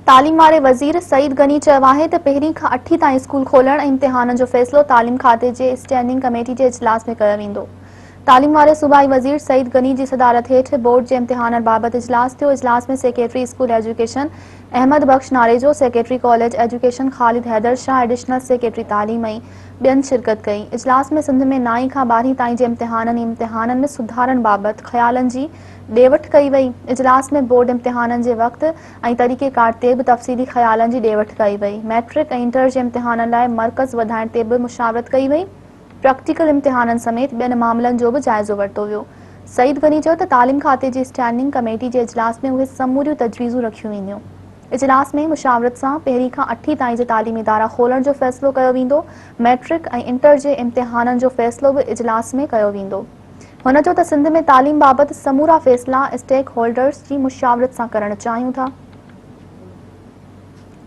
تعليم واري وزير سعيد غني چيو آهي ته پهرين کان اٺين تائين اسڪول کولڻ ۽ امتحانن جو فيصلو تعليم کاتي جي اسٽينڊنگ ڪميٽي جي اجلاس ۾ ڪيو ويندو. تعليم واري صوبائي وزير سعيد غني جي صدارت هيٺ بورڊ جي امتحانن بابت اجلاس ٿيو. اجلاس ۾ secretary school education Ahmed Bakhsh Narejo, secretary college education Khalid Haider Shah, additional secretary تعليم ۽ ٻين شرڪت ڪئي. اجلاس ۾ سنڌ ۾ نائين کان ٻارهين تائين جي امتحانن ۽ امتحانن ۾ سڌارن بابت خيالن جي ڏي وٺ ڪئي وئي. اجلاس ۾ بورڊ امتحانن جي وقت ۽ طريقيڪار تي به تفصيلي خيالن جي ڏي وٺ ڪئي وئي. مئٽرڪ ۽ انٽر جي امتحانن لاء مرڪز وڌائڻ تي به مشاورت ڪئي وئي. پريڪٽيڪل امتحانن سميت ٻين معاملن جو به جائزو ورتو ويو. سعيد غني چيو ته تعليم کاتي جي اسٽينڊنگ ڪميٽي جي اجلاس ۾ اهي سموريون تجويزون رکيون وينديون. اجلاس ۾ مشاورت سان پهرين کان اٺين تائين جي تعليمي ادارا کولڻ جو فيصلو ڪيو ويندو. مئٽرڪ ۽ انٽر جي امتحانن جو فيصلو به اجلاس ۾ ڪيو ويندو. هن چيو ته سنڌ ۾ تعليم بابت سمورا فيصلا اسٽيڪ هولڊرز جي مشاورت سان ڪرڻ چاهيون ٿا.